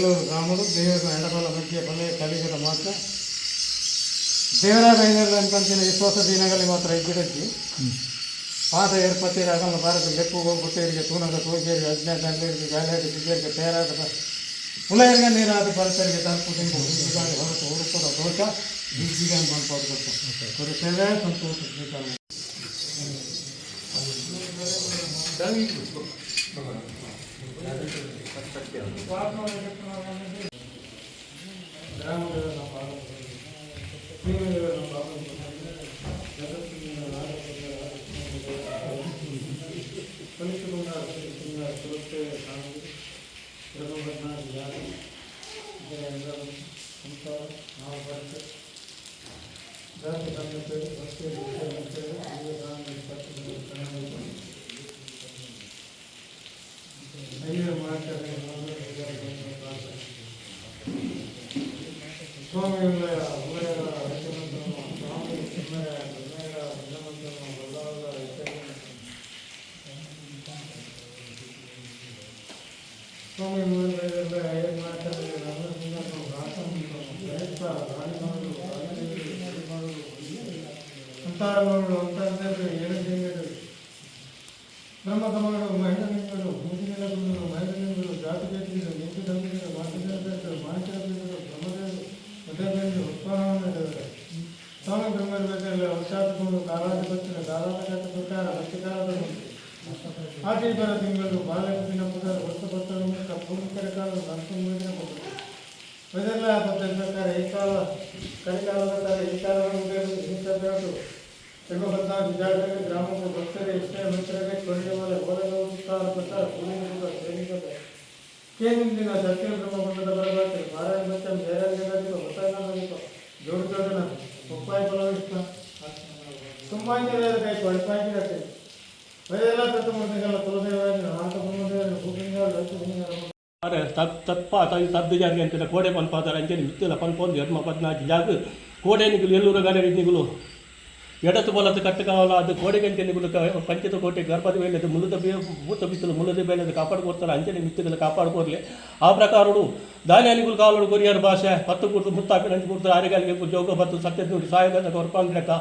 ಎಲ್ಲೂರು ಗ್ರಾಮಡು ದೇವರ ಎಡಬಲ ಮಧ್ಯೆ ಬಲೆ ಕಲಿಗದ ಮಾತ್ರ ದೇವರ ಬೈದಲ್ಲ ಅಂತಂತಿನ ವಿಶ್ವಾಸ ದಿನಗಳಲ್ಲಿ ಮಾತ್ರ ಇದ್ದಿರಜ್ಜಿ ಪಾದ ಏರ್ಪತ್ತಿರ ಆಗಲ್ಲ ಭಾರತ ಲೆಪ್ಪು ಹೋಗುತ್ತೇರಿಗೆ ತೂನದ ತೋಗೇರಿಗೆ ಅಜ್ಞಾತ ಅಲ್ಲೇರಿಗೆ ಗಾಳಿಯಾಗಿ ಸಿದ್ದೇರಿಗೆ ತಯಾರಾದ ಪುಲಯರ್ಗ ನೀರಾದ ಪರಿಸರಿಗೆ ತಲುಪು ತಿಂಗು ಹುಡುಗಾಡಿ ಹೊರತು ಹುಡುಕದ ದೋಷ ಬೀಜಿಗೆ ಅಂತ ಕೊಡು ಸೇವೆ ಸಂತೋಷ ಸ್ವೀಕಾರ. ಅಂತಾರಗಳು ಅಂತಂದ್ರೆ ಏಳು ತಿಂಗಳು ಬ್ರಹ್ಮಕಮಗಳು ಮಹಿಳಲಿಂಗರು ಮೂಜಿನೆಲಗುಂದರು ಮಹಿಳಲಿಂಗರು ಜಾತಿ ಬೇತಿಗಳು ನೀತಿ ದಂಪಿಗಳು ಮಾತೃದೇವರು ಮಾಣಿಕ್ಯರು ಬ್ರಹ್ಮದೇವರು ಉದಯದೇವರು ಉತ್ಪನ್ನವನ್ನು ಸ್ವಾಮಿ ಬ್ರಹ್ಮರು ವರ್ಷಾತ್ಕೊಂಡು ಕಾಲಾಧಿಪತ್ಯನ ಕಾಲಾಧಿಪತ್ಯ ಪ್ರಕಾರ ಭಕ್ತಿಕಾಲದ ಆಚೀಬರ ತಿಂಗಳು ಬಾಲ್ಯದಿನ ಪುದರ್ ಹೊಸ ಭಕ್ತರು ಮುಕ್ತ ಪೂರ್ವಿಕರ ಕಾಲ ನರಸಿಂಹದಿನ ಕೊಟ್ಟರು. ಇದೆಲ್ಲ ಪದ್ಧತಿ ಪ್ರಕಾರ ಈ ಕಾಲ ಕಲಿಕಾಲದ ಕಾಲ ಈ ಕಾಲದ ತಿರುಪತಿ ಗ್ರಾಮದ ಭಕ್ತರೇ ಇಷ್ಟ ಮಿತ್ರರೇ ಕೊರಿಯಮಲೆ ಓಲಗೌತಾರ ಪ್ರಸಾರ ಪೂರ್ಣಿಮದ ಸೇನಿಕದ ಕೇನಿಂದಿನ ಸತ್ಯ ಬ್ರಹ್ಮಕುಂಡದ ಬರಬಾತೆ ಮಾರಾಯ ಬಚ್ಚನ್ ಜಯರಂಜನ ಹೊಸನಂದಿಕ ಜೋಡು ಜೋಡನ ಉಪ್ಪಾಯ ಫಲವಿಷ್ಟ ತುಂಬಾಂಜಲ ಕೈ ಕೊಳಪಾಯಿರತ್ತೆ ವೈದೆಲ್ಲ ತತ್ವಮೂರ್ತಿಗಳ ಕುಲದೇವ ಆತ ಬ್ರಹ್ಮದೇವರು ಭೂಪಿಂಗ ಲಕ್ಷ್ಮೀ. ತತ್ಪ ತದ್ದು ಜಾರಿಗೆ ಅಂತೆಲ್ಲ ಕೋಡೆ ಪನ್ಪಾದಾರ ಅಂಚನೆ ಮಿತ್ತಿಲ ಪನ್ಪೊಂದು ಎಡ್ಮ ಪದ್ನಾಜಿ ಜಾಗ ಕೋಡೆ ನಿಗುಲು ಎಲ್ಲೂರ ಗಾರೆ ನಿಗುಲು ಎಡತು ಬಲತು ಕಟ್ಟು ಕಾವಲ ಅದು ಕೋಡೆಗಂಚೆ ನಿಗುಲು ಪಂಚದ ಕೋಟೆ ಗರ್ಭದ ಬೇಲೆದು ಮುಲ್ಲದ ಬೇ ಭೂತ ಬಿತ್ತಲು ಮುಲ್ಲದ ಬೇಲೆದು ಕಾಪಾಡ್ಕೊಡ್ತಾರೆ ಅಂಚನೆ ಮಿತ್ತುಗಳು ಕಾಪಾಡ್ಕೊರ್ಲಿ. ಆ ಪ್ರಕಾರಡು ದಾನ್ಯಾನಿಗುಲು ಕಾವಲು ಕೊರಿಯರ್ ಭಾಷೆ ಪತ್ತು ಕುರ್ತು ಮುತ್ತಾಪಿನ ಅಂಚು ಕುರ್ತು ಆರೆಗಾಲಿಗೆ ಜೋಗ ಬತ್ತು ಸತ್ಯದ ನುಡಿ ಸಾಯಗಂತ ಕೊರ್ಪಾಂಡ್ಲೆಕ್ಕ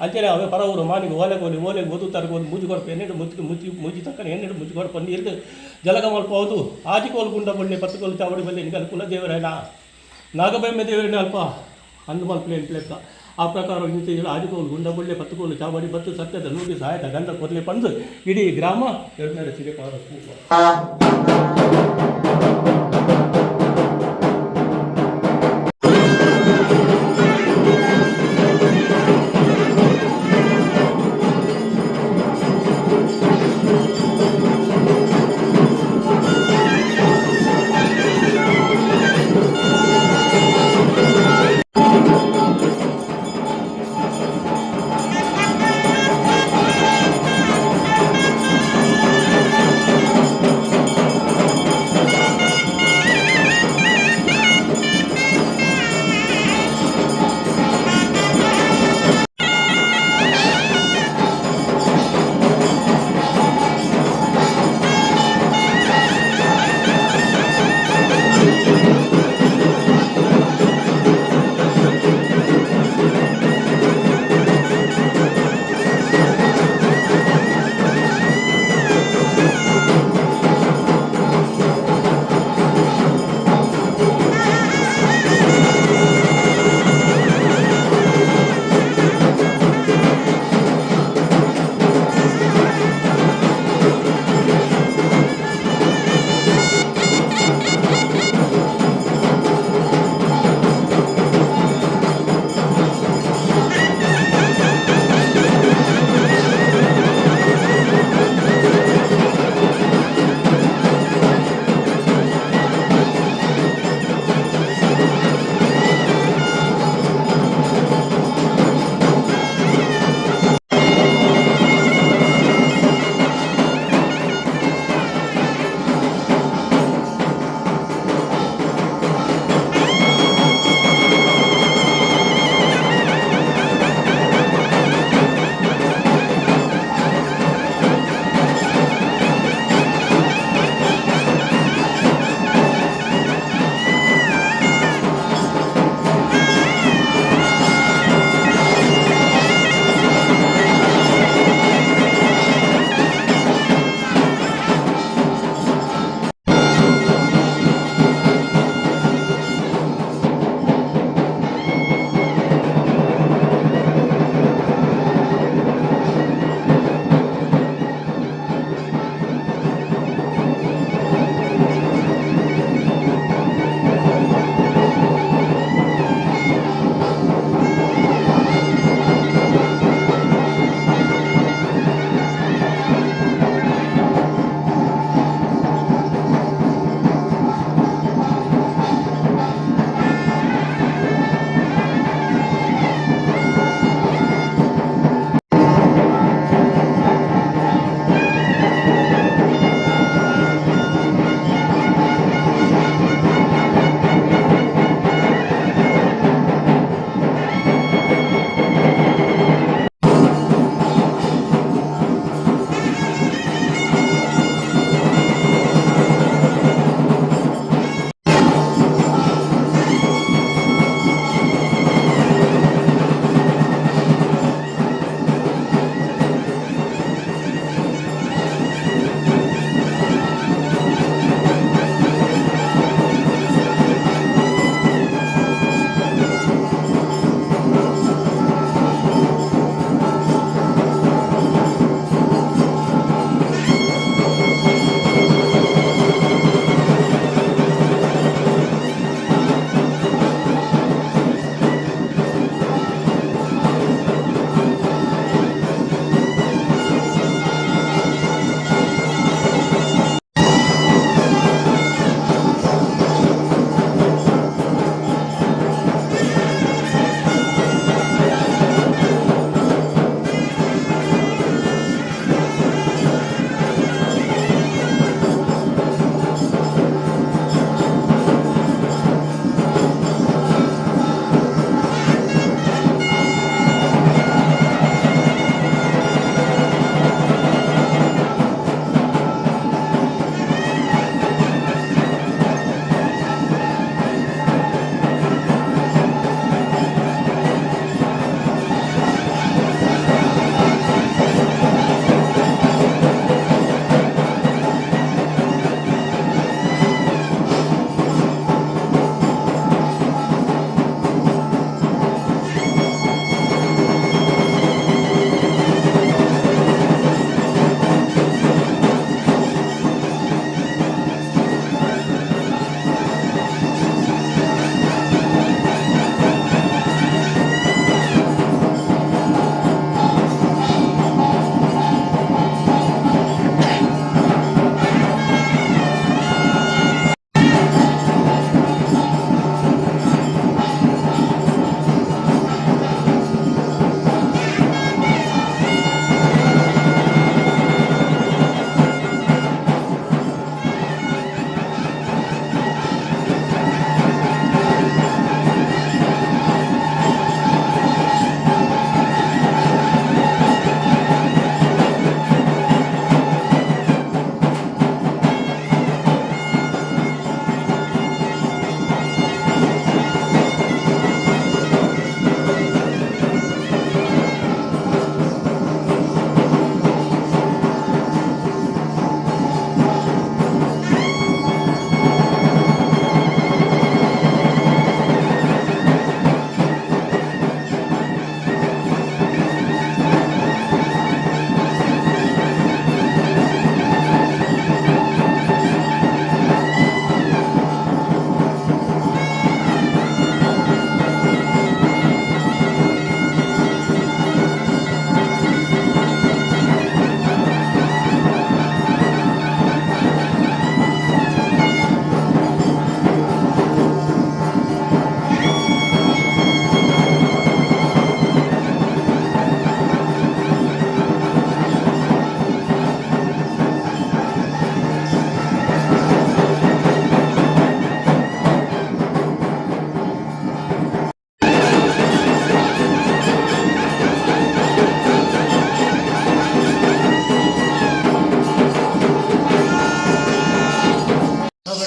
ಅಂಚನೆ ಅವೇ ಪರವರು ಮಾನಿಗೆ ಓಲೆಗೋಲಿ ಓಲೆಗೆ ಓದು ತರಗೋದು ಮುಜು ಕೊರಪು ಎನ್ನೆಡು ಮುಚ್ಚಿ ಮುಚ್ಚಿ ಮುಜಿ ತಕ್ಕನ ಎನ್ನೆಡು ಮುಜು ಕೊರಪು ನೀರು ಜಲಗ ಮಲ್ಪವುದು ಆಜಿಕೋಲು ಗುಂಡ ಬಳ್ಳಿ ಪತ್ತುಕೋಲು ಚಾವಡಿ ಬಳ್ಳಿ ನಿಗಲ್ ಕುಲದೇವರೇನ ನಾಗಬೊಮ್ಮೆ ದೇವರಿನ ಅಲ್ಪ ಅಂದು ಮಲ್ಪಲೆ ಲೆಕ್ಕ. ಆ ಪ್ರಕಾರ ಇಂತ ಆಜಿಕೋಲು ಗುಂಡಬಳ್ಳಿ ಪತ್ತುಕೋಲು ಚಾವಡಿ ಬತ್ತು ಸತ್ಯದ ನುಡಿ ಸಹಾಯದ ಗಂಧ ಕೊರ್ಲೆ ಪಂದು ಇಡೀ ಗ್ರಾಮ ಎರಡನೇ ಸಿರಿಪಾದ.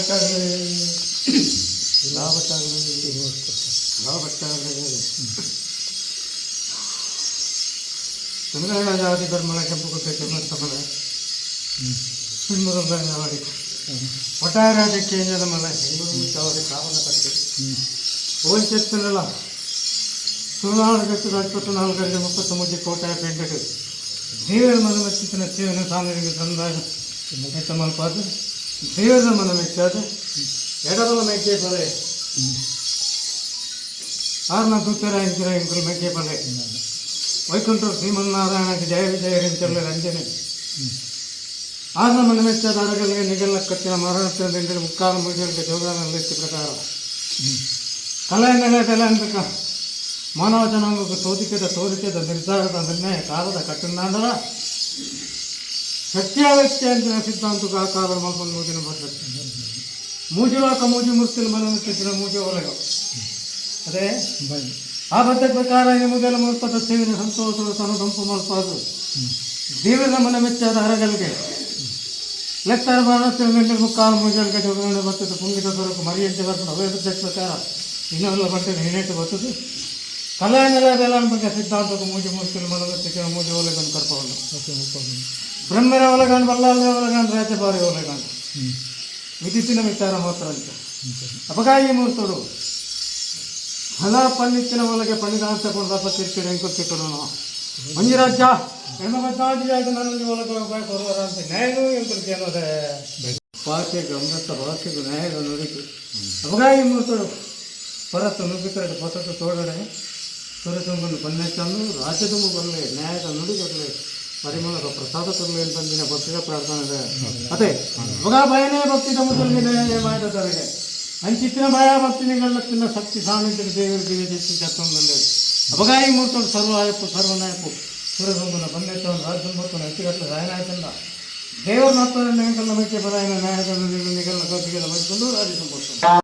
ಲಾಭಟ್ಟಾಗಲಿ, ಲಾಭಟ್ಟಾಗಲಿ, ಲಾಭಟ್ಟಾಗಲಿ. ತೆಲಂಗಾಣ ಜಾತಿ ಧರ್ಮಲ ಕೆಂಪು ಗುಡ್ಡೆ ಕೆಮ್ಮತ್ತಮಲೆ ಪಿನ್ಮುರಂಬಾಡಿ ಒಟ್ಟಾರೆ ರಾಜ್ಯಕ್ಕೆ ಏನಿದೆ ಮಲೆ ಹೆಂಗೂರು ಚಾವಡಿ ಕಾವಲ ಕಟ್ಟಿ ಓನ್ చెప్తున్నలా ಸುಮಾರು ಗಟ್ಟು 24 33 ಕೋಟೆ ಪೆಂಟು ದೇವರ ಮನ ಮೆಚ್ಚಿನ ಸೇವನೆ ಸಾಮಗ್ರಿ ತಂದಾಗ ಮಲ್ಪಾದು ದೇವರ ಮನ ಮೆಚ್ಚಾದ ಎಡಬಲ ಮೆಕ್ಕೆ ಪಲೆ ಆರ್ನ ದೂತರ ಇಂತಿರ ಇಂಕುಲು ಮೆಕ್ಕೆ ಪಲೆ ವೈಕುಂಠ ಶ್ರೀಮನ್ನಾರಾಯಣಕ್ಕೆ ಜಯ ವಿಜಯ ರಿಂಚಲ್ಲ ರಂಜನೆ ಆರ್ನ ಮನ ಮೆಚ್ಚಾದ ಅರಗಲ್ಲಿಗೆ ನಿಗಲ್ಲ ಕತ್ತಿನ ಮರಣ ಮುಕ್ಕಾಲು ಮುಗಿಗಳಿಗೆ ಜೋಗಾನಲ್ಲಿ ಪ್ರಕಾರ ಕಲೆ ನೆಲೆ ಬೆಲೆ ಅನ್ಬೇಕ ಮಾನವ ಜನಾಂಗಕ್ಕೆ ತೋದಿಕೆದ ತೋರಿಕೆದ ನಿರ್ಧಾರದ ನಿರ್ಣಯ ಕಾಲದ ಕಟ್ಟುನಾಂಡಲ ಸತ್ಯಾವತ್ಯ ಅಂತಿನ ಸಿದ್ಧಾಂತಕ್ಕೆ ಆಕಾರ ಮಲ್ಪೊಂದು ಮೂಜಿನ ಪದ್ಧತಿ ಮೂಜುವಾಕ ಮೂಜು ಮೂರ್ತಿನ ಮನವಿತ್ತಿನ ಮೂಜು ಒಲಗ ಅದೇ ಆ ಬದ್ಧ ಪ್ರಕಾರ ಮೊದಲ ಮುಲ್ಪದ ಸೇವಿನ ಸಂತೋಷದ ತನು ತಂಪು ಮಲ್ಪಾದು ದೇವರ ಮನ ಮೆಚ್ಚಾದ ಹರಗಳಿಗೆ ಲೆಕ್ಕರ ಭಾರತ ಮುಕ್ಕಾಲು ಮೂಜಲ್ಗೆ ಜೋಗಣೆ ಬರ್ತದೆ ಪುಂಗಿತ ದೊರಕು ಮರಿಯಂತೆ ಬರ್ತದೆ ಅವೇ ಬದ್ಧ ಪ್ರಕಾರ ಇನ್ನೊಲ್ಲ ಬಟ್ಟೆ ಹಿನೇಟು ಬರ್ತದೆ ಕಲೆ ನೆಲೆ ಬೆಲೆ ಅನ್ಬೇಕ ಸಿದ್ಧಾಂತಕ್ಕೆ ಮೂಜು ಮೂರ್ತಿನ ಮನಮೆಚ್ಚಿನ ಮೂಜು ಒಲೆಗನ್ನು ಕರ್ಪವನ್ನು ಬ್ರಹ್ಮರ ಒಲಗಾಂಡ್ ಬಲ್ಲಾಳರ ಒಲಗಾಂಡ್ ರಾಜಬಾರಿ ಒಲಗಾಂಡ್ ವಿದ್ಯುತ್ತಿನ ವಿಚಾರ ಮಾತ್ರ ಅಂತ ಅಪಗಾಯಿ ಮೂರ್ತೋಡು ಫಲ ಪನ್ನಿತ್ತಿನ ಒಳಗೆ ಪಣಿದಾಂತ ಕೊಂಡಪ್ಪ ತಿರ್ತಿರ ಎಂಕೊತ್ತಿಕೊಡೋಣ ಮಂಜುರಾಜ್ಯ ಹೆಣ್ಮತ್ತಾಜಿಯಾಗ ನನ್ನಲ್ಲಿ ಒಳಗೆ ಕೊಡುವರ ಅಂತ ನ್ಯಾಯನೂ ಎಂಕುಲ್ಕೆ ಅನ್ನೋದೇ ಭಾಷೆಗೆ ಅಮೃತ ಭಾಷೆಗೆ ನ್ಯಾಯದ ನುಡಿತು ಅಪಗಾಯಿ ಮೂರ್ತೋಡು ಪರತ್ತು ನುಗ್ಗಿತರಡು ಪೊಸತು ತೋಡಡೆ ಸುರತುಂಬನ್ನು ಪನ್ನೆತ್ತನ್ನು ರಾಜ್ಯ ತುಂಬ ಬರಲಿ ನ್ಯಾಯದ ನುಡಿ ಕೊಡಲಿ ಪರಿಮಳದ ಪ್ರಸಾದ ಕೊರಲಿ ಅಂತ ಬಂದಿನ ಭಕ್ತಿಯ ಪ್ರಾರ್ಥನೆ ಇದೆ. ಅದೇ ಮಗ ಭಯನೇ ಭಕ್ತಿ ತಮ್ಮದಲ್ಲಿ ನ್ಯಾಯ ಮಾಡಿದವರಿಗೆ ಅಂಚಿತ್ತಿನ ಭಯ ಭಕ್ತಿ ನಿಗಳತ್ತಿನ ಶಕ್ತಿ ಸಾನ್ನಿಧ್ಯ ದೇವರು ದಿವ್ಯ ದೇಶ ಚತ್ತೊಂದಲ್ಲಿ ಅಪಗಾಯಿ ಮೂರ್ತೋಡು ಸರ್ವ ಆಯಪ್ಪು ಸರ್ವನಾಯಪ್ಪು ಸುರತುಂಬನ ಪನ್ನೆತ್ತವನ್ನು ರಾಜ್ಯ ತುಂಬತ್ತನ್ನು ಎತ್ತಿಗಟ್ಟಲೆ ರಾಯನಾಯ್ತಂದ ದೇವರ ಮಾತ್ರ ನ್ಯಾಯಕಲ್ಲ ಮೈಕೆ ಪದಾಯನ ನ್ಯಾಯದ ನುಡಿಗಳು ನಿಗಲ್ಲ ಕತ್ತಿಗೆಲ್ಲ ಮಾಡಿಕೊಂಡು ರಾಜ್ಯ ಸಂಪತ್ತು.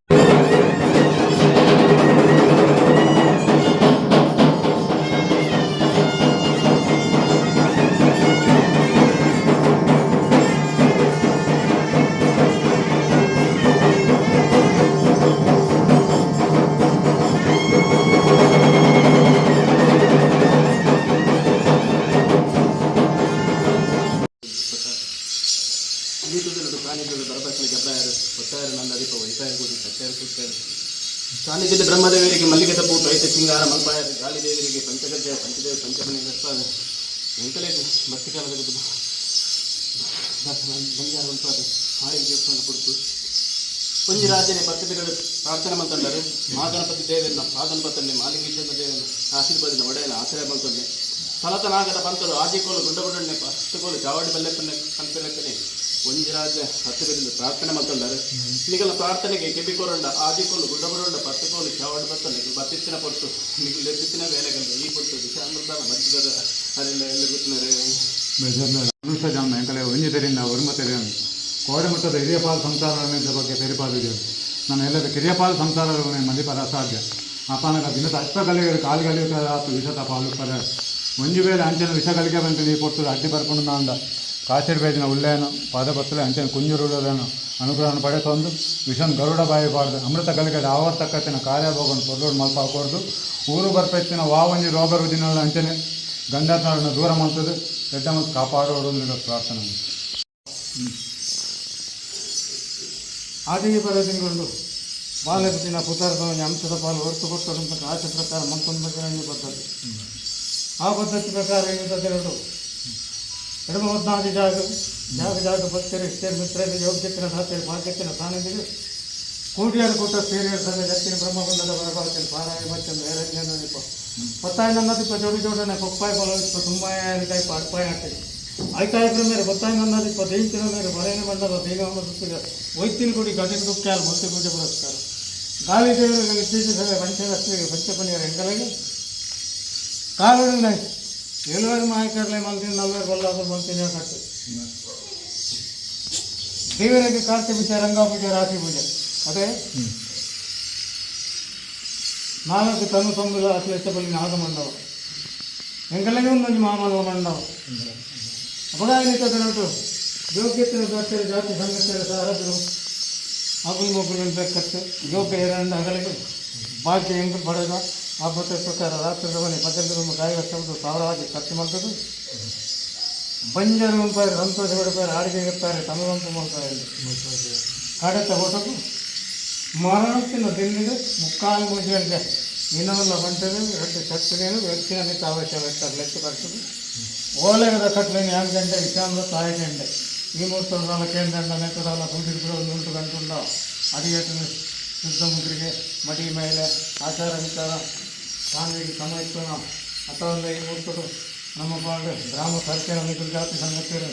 ಸಾನ್ನಿಧ್ಯದ ಬ್ರಹ್ಮದೇವರಿಗೆ ಮಲ್ಲಿಗೆ ತಪ್ಪು ರೈತ ಸಿಂಗಾರ ಮಲ್ಪಾಯರು ಗಾಳಿದೇವರಿಗೆ ಪಂಚಗಜ್ಜ ಪಂಚದೇವ ಪಂಚಮನಿ ಎಂತಲೇ ಮತ್ತಿಕಾಲದ ಬಂಜಾರ ಉಂಟಾದ ಹಾಡಿಗೆ ಜೀವನ ಕೊಡ್ತು ಒಂಜಿ ರಾಜನೇ ಭಕ್ತಿಗಳು ಪ್ರಾರ್ಥನೆ ಮಂತಂಡರು ಮಹಾಗಣಪತಿ ದೇವನ ಪಾದನಪತನ್ನೆ ಮಾಲಿಂಗೇಶ್ವರ ದೇವನ ಆಶೀರ್ವಾದಿನ ಒಡೆಯನ ಆಶ್ರಯ ಮಂತೊನ್ನೆ ಫಲತನಾಗದ ಪಂತರು ಆದಿಕೋಲು ಗುಂಡಗುಡಣ್ಣೆ ಪಸ್ತುಕೋಲು ಚಾವಡಿ ಬಲ್ಲೆಪ್ಪನೆ ಪಂಪೆಲೆಪ್ಪನೆ ಒಂಜಿ ರಾಜ ಹತ್ತು ಪ್ರಾರ್ಥನೆ ಮಂತಂಡರು ನಿಗಲ ಪ್ರಾರ್ಥನೆಗೆ ಕೆಬಿಕೋರಂಡ ಆದಿಕೋಲು ಗುಂಡಗುಡೊಂಡ ಪತ್ತುಕೋಲು ಚಾವಡಿ ಬತ್ತನೆ ಬತ್ತಿತ್ತಿನ ಪೊಟ್ಟು ನಿಗಲು ಲೆಬ್ಬಿತ್ತಿನ ಬೇಲೆಗಲ್ಲ ಈ ಪೊಟ್ಟು ವಿಷಾಮೃತನ ಮಧ್ಯದ ಅದೆಲ್ಲ ಎಲ್ಲ ಗೊತ್ತಿನ. ಮನುಷ್ಯ ಜನ್ಮ ಎಂಕಲೆ ಒಂಜಿ ತೆರಿಂದ ಒರ್ಮ ತೆರಿಯನು ಕೋಡೆ ಮಟ್ಟದ ಹಿರಿಯಪಾಲ ಸಂಸಾರ ಬಗ್ಗೆ ತೆರಿಪಾದಿದೆ. ನಾನು ಎಲ್ಲದ ಕಿರಿಯಪಾಲ ಸಂಸಾರ ಮದಿಪರ ಅಸಾಧ್ಯ. ಅಪಾನಕ ದಿನದ ಅಲ್ಪ ಕಲಿಗೆ ಕಾಲು ಕಲಿಯುತ್ತ ಆತು ವಿಷದ ಪಾಲು ಪರ ಒಂಜಿ ವೇಳೆ ಅಂಚನ ವಿಷ ಕಲಿಕೆ ಬಂತು ನೀ ಪೊಟ್ಟು ಅಡ್ಡಿ ಬರ್ಕೊಂಡು ನಾಂದ ಕಾಸಿರ್ ಬೇಜಿನ ಉಲ್ಲೇನು ಪಾದಪತ್ತಲೆ ಅಂಚನ ಕುಂಜುರುಳ್ಳೇನು ಅನುಗ್ರಹನ ಪಡೆತೊಂದು ವಿಷನ್ ಗರುಡ ಬಾಯಿ ಬಾರ್ದು ಅಮೃತ ಕಲಿಕೆ ಆವರ್ತಕ್ಕತ್ತಿನ ಕಾರ್ಯಭೋಗನ ಪೊರ್ಲೋಡು ಮಲ್ಪ ಹಾಕೋರ್ದು ಊರು ಬರ್ಪೆತ್ತಿನ ವಾವಂಜಿ ರೋಗ ರುಜಿನ ಅಂಚನೆ ಗಂಡಾತನನ್ನು ದೂರ ಮಾಡ್ತದೆ ಎಡ್ಡ ಮತ್ತು ಕಾಪಾಡೋಡು ನೀಡೋ ಪ್ರಾರ್ಥನೆ. ಆದಿ ಪರ ತಿಂಗಳು ಬಾಲಕತಿನ ಪುತರದ ಅಂಶದ ಪಾಲು ಹೊರತು ಕೊಟ್ಟದಂತ ಆಚೆ ಪ್ರಕಾರ ಮಂತೊಂದು ಪದ್ಧತಿ. ಆ ಪದ್ಧತಿ ಪ್ರಕಾರ ಎರಡು ಎಡಮ 14 ಜಾಗ ಜಾಗ ಜಾಗ ಭಕ್ತರು ಇಷ್ಟೇರು ಮಿತ್ರರು ಯೋಗ್ಯತಿನ ಸಾಧ್ಯರು ಭಾಗ್ಯತಿನ ಸಾನ್ನಿಧ್ಯರು ಕೂಡಿಯರು ಕೂಟ ಸೇರಿಯರು ಸಂಘ ಜತ್ತಿನ ಬ್ರಹ್ಮಗುಂಡದ ಬರಬಾರ್ತಿನ ಪಾರಾಯ ಮಚ್ಚಂದ ಎರಜನ ಪತ್ತಾಯ ನನ್ನದಿಪ್ಪ ಜೋಡಿ ಜೋಡಣೆ ಪಪ್ಪಾಯ ಬಲ ತುಂಬಾಯ ಕಾಯ್ಪ ಅಡ್ಪಾಯ ಹಾಕ್ತೀವಿ ಆಯ್ತಾಯ ಮೇರೆ ಬತ್ತಾಯ ನನ್ನದಿಪ್ಪ ದೇಂಚಿನ ಮೇರೆ ಬರೇನ ಮಂಡಲ ದೇಗಾಮ ಸುತ್ತಿಗೆ ವೈದ್ಯನ ಗುಡಿ ಗಜನ ಗುಪ್ತಾಲ್ ಮೂರ್ತಿ ಪೂಜೆ ಪುರಸ್ಕಾರ ಗಾಳಿ ದೇವರಿಗೆ ವಿಶೇಷ ಸಭೆ ಪಂಚರಸ್ತೆಗೆ ಪಂಚಪನಿಯರ ಹೆಂಗಲಿಗೆ ಕಾಲುಡಿನ ಏಳುವರೆ ಮಾಯಕರ್ಲೆ ಮಲ್ತೀನಿ ನಲ್ವರ್ ಬಲ್ಲಾದ್ರು ಮಲ್ತೀನಿ ಕಟ್ಟು ದೇವರಿಗೆ ಕಾರ್ತಿಕ ಪೂಜೆ ರಂಗ ಪೂಜೆ ರಾಶಿ ಪೂಜೆ ಅದೇ ನಾಲ್ಕು ತನು ತಂಬುಲ ಅತಿ ನಾಗಮಂಡಪ ಎಂಕಲೆಗೆ ಒಂದೊಂದು ಮಾಮಲ್ಲ ಮಂಡಪ ಅಪಗಾಯನಿತ ದಿನಟು ಯೋಗ್ಯತಿನ ದೊಡ್ಡ ಜಾತಿ ಸಂಗತಿಯ ಸಾರದರು ಅಗುಲ್ ಮೊಗುಲ್ ಬೇಕತ್ತು ಯೋಗ ಏರಂಡ ಅಗಲಿಗೆ ಬಾಕಿ ಹೆಂಗೆ ಪಡೆದ ಆಪತ್ತೆ ಪ್ರಕಾರ ರಾತ್ರಿ ಮನೆ ಪಗಲು ಕಾಯಿ ವರ್ಷದ್ದು ಸಾವಿರವಾಗಿ ಖರ್ಚು ಮಾಡ್ತದೆ. ಬಂಜರು ಉಂಪಾರೆ, ಸಂತೋಷ ಪಡ್ಪಾರೆ, ಅಡಿಗೆ ಇರ್ತಾರೆ, ತಮಗಂಪು ಮಾಡ್ತಾರೆ. ಕಡೆತ ಫೋಟೋకు ಮರಣತ್ತಿನ ದಿಲ್ಲಿಡು ಮುಕ್ಕಾಲು ಮುಜಿ ಇನ್ನೊಂದು ಬಂಟರು ಎರಡು ಶಕ್ತಿನೇನು ವ್ಯಕ್ತಿನ ಮಿತ ಅವಶ್ಯ ಲೆಕ್ಕ ಲೆಕ್ಕ ಬರ್ತದೆ. ಓಲೆಗದ ಕಟ್ಲೇನು ಯಾರು ಗಂಟೆ ವಿಷಾಂದ ತಾಯಿ ಗಂಟೆ ಈ ಮೂರ್ತದಾಲ ಕೇಂದ್ರ ನೆತ್ತದಾಲ ಪೂಜಿರ್ಪುರ ಒಂದು ಉಂಟು ಗಂಟುಂಡ ಅಡಿಯೇಟು ಶುದ್ಧ ಮುದ್ರಿಗೆ ಮಡಿ ಮೇಲೆ ಆಚಾರ ವಿಚಾರ ಕಾನ್ವಿಗೆ ಸಮಯಿಸ್ತನ ಅಥವಾ ಒಂದು ಈ ಮೂರ್ತಡು ನಮ್ಮ ಪಾಡು ಗ್ರಾಮ ಸರ್ಕಾರ ಜಾತಿ ಸಂಗತಿರು.